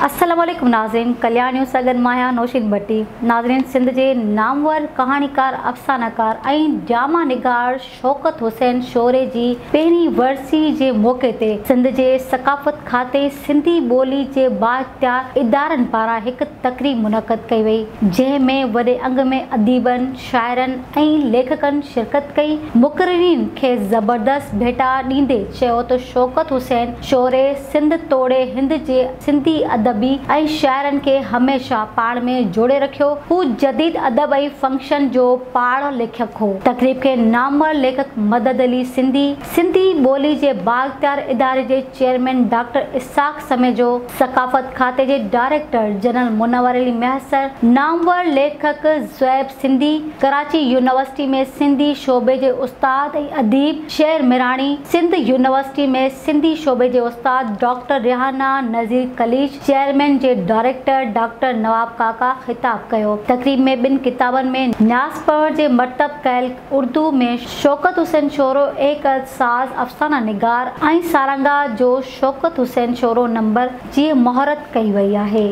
السلام عليڪم ناظرين ڪلياڻ نيوز سان گڏ مان آهيان نوشين ڀٽي ناظرين سنڌ جي نامور ڪهاڻيڪار افساناڪار ۽ ڊراما نگار شوڪت حسين شوري جي پهرين ورسي جي موقعي تي سنڌ جي ثقافت کاتي سنڌي ٻولي جي بااختيار ادارن پاران هڪ تقريب منعقد ڪئي وئي جنهن ۾ وڏي انگ ۾ اديبن شاعرن ۽ ليکڪن شرڪت ڪئي مقررين کي زبردست ڀيٽا ڏيندي چيو ته شوڪت حسين شوري سنڌ توڙي هند جي سنڌي ادبي ۽ شاعرن کي هميشه پاڻ ۾ جوڙي رکيو. هو جديد ادب ۽ فڪشن جو پاڙ ليکڪ هو. تقريب کي نامور ليکڪ مدد علي سنڌي، سنڌي ٻولي جي بااختيار اداري جي چيئرمين ڊاڪٽر اسحاق سميجو، ثقافت کاتي جي ڊائريڪٽر جنرل منور علي مهيسر، نامور ليکڪ زويب سنڌي، ڪراچي يونيورسٽي ۾ سنڌي شعبي جي استاد ۽ اديب شير ميراڻي، سنڌ يونيورسٽي ۾ سنڌي شعبي جي استاد ڊاڪٽر ريحانه نذير قليچ، چيئرمين جي ڊائريڪٽر ڊاڪٽر نواب ڪاڪا خطاب ڪيو. تقريب ۾ ٻن ڪتابن ۾ نياز پنهور جي مرتب ڪيل اردو ۾ شوڪت حسين شورو ايڪ عهد ساز افسانه نگار ۽ سارنگا جو شوڪت حسين شورو نمبر جي مهورت ڪئي وئي آهي.